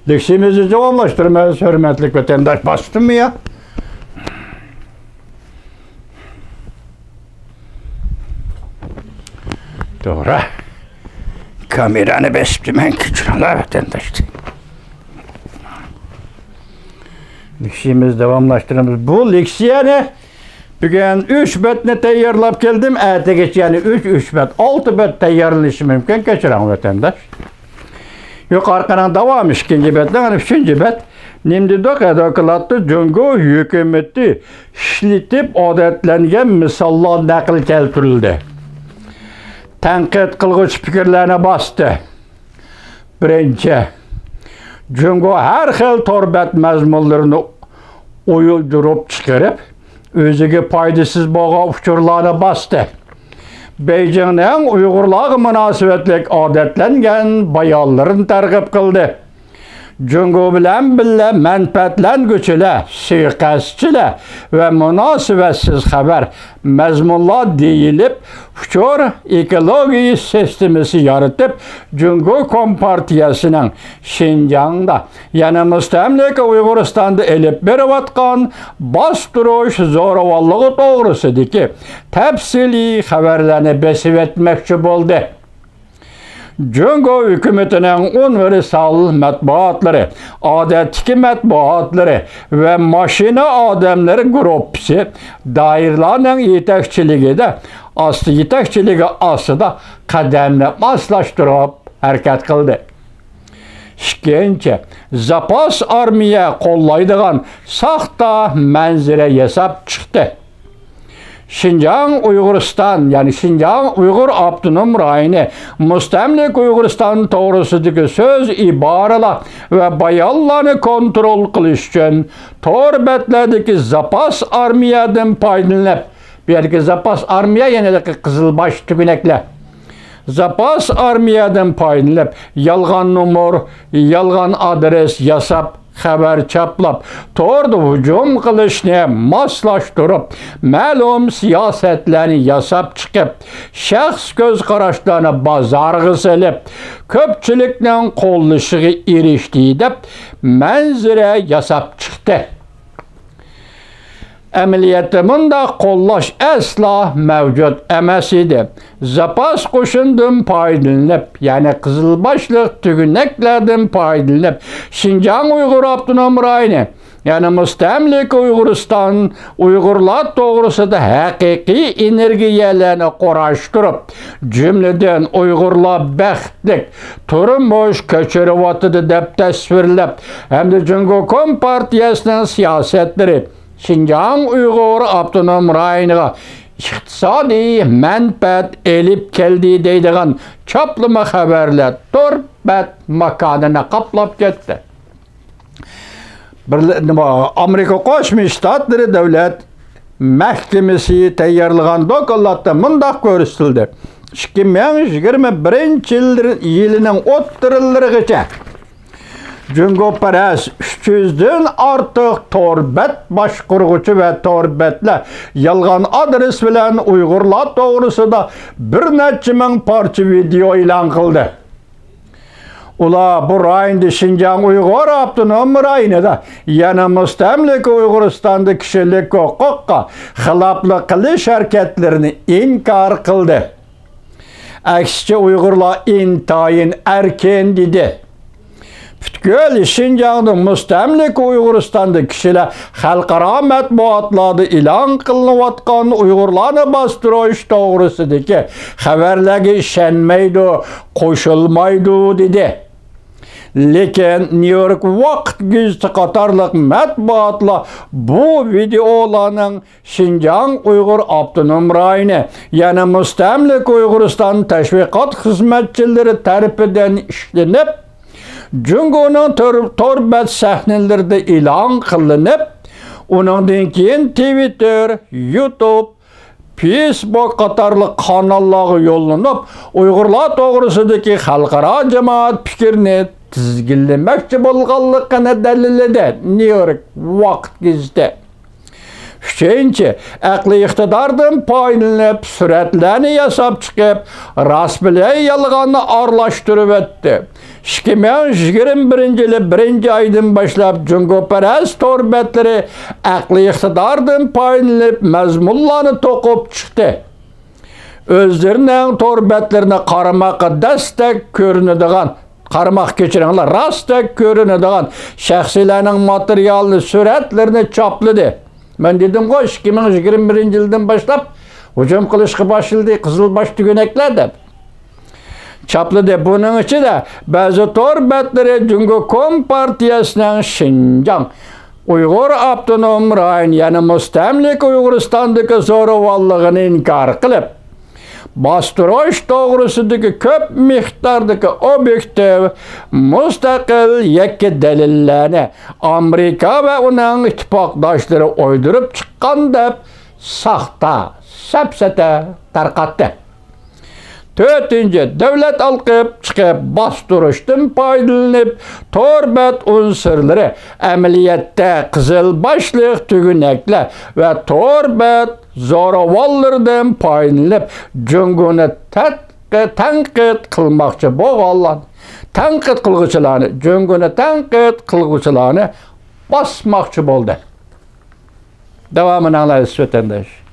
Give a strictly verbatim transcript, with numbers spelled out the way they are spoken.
لېكسىيىمىزنى داۋاملاشتۇرىمىز، ھۆرمەتلىك ۋەتەنداش. باستىممۇ يا؟ توغرا. كامېرانى بېسىپتىمەن، كەچۈرۈڭلار، ۋەتەنداش. لېكسىيىمىزنى داۋاملاشتۇرىمىز. بۇ لېكسىيەنى بۈگۈن ئۈچ بەتنى تەييارلاپ كەلدىم. ئەتىگىچە يەنە ئۈچ، ئۈچ بەت، ئالتە بەت تەييارلىنىشى مۇمكىن. كەچۈرۈڭ، ۋەتەنداش. يۇقىرىقىنىڭ داۋامى، ئىككىنچى بەتنىڭ، يەنى ئۈچىنچى بەت. نېمە دېدۇق؟ دوكلاتتا جۇڭگو ھۆكۈمىتى ئىشلىتىپ ئادەتلەنگەن مىساللار نەقىل كەلتۈرۈلدى. تەنقىد قىلغۇچى پىكىرلەرنى باستى. بىرىنچى، جۇڭگو ھەر خىل تور بەت مەزمۇنلىرىنى ئويۇلدۇرۇپ چىقىرىپ، ئۆزىگە پايدىسىز بولغان ئۇچۇرلارنى باستى. بېيجىڭنىڭ ئۇيغۇرلارغا مۇناسىۋەتلىك ئادەتلەنگەن بايانلىرىنى تەرغىب قىلدى. جۇڭگو بىلەن بىللە مەنپەئەتلەنگۈچىلەر، سۇيىقەستچىلەر ۋە مۇناسىۋەتسىز خەۋەر، مەزمۇنلار دېيىلىپ، ئۇچۇر ئېكولوگىيە سىستېمىسى يارىتىپ، جۇڭگو كومپارتىيەسىنىڭ شىنجاڭدا، يەنى مۇستەملىكە ئۇيغۇرىستاندا ئېلىپ بېرىۋاتقان باستۇرۇش زورىۋاللىقى توغرىسىدىكى تەپسىلىي خەۋەرلەرنى بېسىۋەتمەكچى بولدى. جۇڭگو ھۆكۈمىتىنىڭ ئۇنىۋېرسال مەتبۇئاتلىرى، ئادەتتىكى مەتبۇئاتلىرى ۋە ماشىنا ئادەملىرى گۇرۇپپىسى دائىرىلەرنىڭ يېتەكچىلىكىدە، ئاستى يېتەكچىلىكى ئاستىدا قەدەمنى ماسلاشتۇرۇپ ھەرىكەت قىلدى. ئىككىنچى، زاپاس ئارمىيە قوللايدىغان ساختا مەنزىرە ياساپ چىقتى. شىنجاڭ ئۇيغۇرىستان، يەنى شىنجاڭ ئۇيغۇر ئاپتونوم رايونى، مۇستەملىكە ئۇيغۇرىستان توغرىسىدىكى سۆز، ئىبارىلەر ۋە بايانلارنى كونترول قىلىش ئۈچۈن تور بەتلەردىكى زاپاس ئارمىيەدىن پايدىلىنىپ، بۇ يەردىكى زاپاس ئارمىيە، يەنى قىزىلباش تۈگۈنەكلەر. زاپاس ئارمىيەدىن پايدىلىنىپ، يالغان نومۇر، يالغان ئادرېس ياساپ، خەۋەر چاپلاپ، توردا ھۇجۇم قىلىشنى ماسلاشتۇرۇپ، مەلۇم سىياسەتلەرنى ياساپ چىقىپ، شەخس كۆز قاراشلارنى بازارغا سېلىپ، كۆپچىلىكنىڭ قوللىشىغا ئېرىشتى دەپ، مەنزىرە ياساپ چىقتى. ئەمەلىيەتتە مۇنداق قوللاش ئەسلا مەۋجۇت ئەمەس ئىدى. زاپاس قوشۇندىن پايدىلىنىپ، يەنى قىزىلباشلىق تۈگۈنەكلەردىن پايدىلىنىپ، شىنجاڭ ئۇيغۇر ئاپتونوم رايونى، يەنى مۇستەملىكە ئۇيغۇرىستان ئۇيغۇرلار توغرىسىدا ھەقىقىي ئېنېرگىيەلەرنى قۇراشتۇرۇپ، جۈملىدىن ئۇيغۇرلار بەختلىك تۇرمۇش كەچۈرۈۋاتىدۇ دەپ تەسۋىرلەپ، ھەمدە جۇڭگو كومپارتىيەسىنىڭ سىياسەتلىرى شىنجاڭ ئۇيغۇر ئاپتونوم رايونىغا ئىقتىسادىي مەنپەئەت ئېلىپ كەلدى دەيدىغان چاپلىما خەۋەرلەر تور بەت ماكانىنى قاپلاپ كەتتى. بىر، نېمە، ئامېرىكا قوشما شتاتلىرى دۆلەت مەھكىمىسى تەييارلىغان دوكلاتتا مۇنداق كۆرسىتىلدى: ئىككى مىڭ يىگىرمە بىرىنچى يىل، يىلىنىڭ ئوتتۇرىلىرىغىچە جۇڭگوپەرەس ئۈچ يۈزدىن ئارتۇق تور بەت باشقۇرغۇچى ۋە تور بەتلەر يالغان ئادرېس بىلەن ئۇيغۇرلار توغرىسىدا بىر نەچچە مىڭ پارچە ۋىدېئو ئېلان قىلدى. ئۇلار بۇ رايوندا، شىنجاڭ ئۇيغۇر ئاپتونوم رايونىدا، يەنە مۇستەملىكە ئۇيغۇرىستاندا كىشىلىك ھوقۇققا خىلاپلىق قىلىش ھەرىكەتلىرىنى ئىنكار قىلدى. ئەكسىچە، ئۇيغۇرلار ئىنتايىن ئەركىن، دېدى. پۈتكۈل شىنجاڭدا، مۇستەملىكە ئۇيغۇرىستاندا كىشىلەر خەلقئارا مەتبۇئاتلاردا ئېلان قىلىنىۋاتقان ئۇيغۇرلارنى باستۇرۇش توغرىسىدىكى خەۋەرلەرگە ئىشەنمەيدۇ، قوشۇلمايدۇ، دېدى. لېكىن نيۇ يورك ۋاقىت گېزىتى قاتارلىق مەتبۇئاتلار بۇ ۋىدېئولارنىڭ شىنجاڭ ئۇيغۇر ئاپتونوم رايونى، يەنى مۇستەملىكە ئۇيغۇرىستان تەشۋىقات خىزمەتچىلىرى تەرىپىدىن ئىشلىنىپ، جۇڭگونىڭ تور، تور بەت سەھنىلىرىدە ئېلان قىلىنىپ، ئۇنىڭدىن كېيىن تىۋىتتېر، يۇتۇب، فېيسبۇك قاتارلىق قاناللارغا يوللىنىپ، ئۇيغۇرلار توغرىسىدىكى خەلقئارا جامائەت پىكرىنى تىزگىنلىمەكچى بولغانلىقىنى دەلىللىدى. نيۇ يورك ۋاقىت گېزىتى. ئۈچىنچى، ئەقلىي ئىقتىداردىن پايدىلىنىپ، سۈرەتلەرنى ياساپ چىقىپ، راست بىلەن يالغاننى ئارىلاشتۇرۇۋەتتى. ئىككى مىڭ يىگىرمە بىرىنچى يىلى بىرىنچى ئايدىن باشلاپ جۇڭگوپەرەس تور بەتلىرى ئەقلىي ئىقتىداردىن پايدىلىنىپ مەزمۇنلارنى توقۇپ چىقتى. ئۆزلىرىنىڭ تور بەتلىرىنى قارىماققا دەستەك كۆرۈنىدىغان، قارىماق كەچۈرۈڭلار، راستەك كۆرۈنىدىغان شەخسلەرنىڭ ماتېرىيالىنى، سۈرەتلىرىنى چاپلىدى. مەن دېدىمغۇ، ئىككى مىڭ يىگىرمە بىرىنچى يىلدىن باشلاپ ھۇجۇم قىلىشقا باشلىدى قىزىلباش تۈگۈنەكلەر دەپ. چاپلىدى. بۇنىڭ ئىچىدە بەزى تور بەتلىرى جۇڭگو كومپارتىيەسىنىڭ شىنجاڭ ئۇيغۇر ئاپتونوم رايون، يەنى مۇستەملىكە ئۇيغۇرىستاندىكى زوراۋانلىقىنى ئىنكار قىلىپ، باستۇرۇش توغرىسىدىكى كۆپ مىقداردىكى ئوبيېكتىپ، مۇستەقىل يەككە دەلىللەرنى ئامېرىكا ۋە ئۇنىڭ ئىتتىپاقداشلىرى ئويدۇرۇپ چىققان دەپ ساختا، سەپسەتە تارقاتتى. تۆتىنچى، دۆلەت ئالقىپ چىقىپ باستۇرۇشتىن پايدىلىنىپ، تور بەت ئۇنسۇرلىرى ئەمەلىيەتتە قىزىلباشلىق تۈگۈنەكلەر ۋە تور بەت زوراۋانلىرىدىن پايدىلىنىپ، جۇڭگونى تەتقى-، تەنقىد قىلماقچى بولغانلار، تەنقىد قىلغۇچىلارنى، جۇڭگونى تەنقىد قىلغۇچىلارنى باسماقچى بولدى. داۋامىنى ئاڭلايسىز، ۋەتەنداش.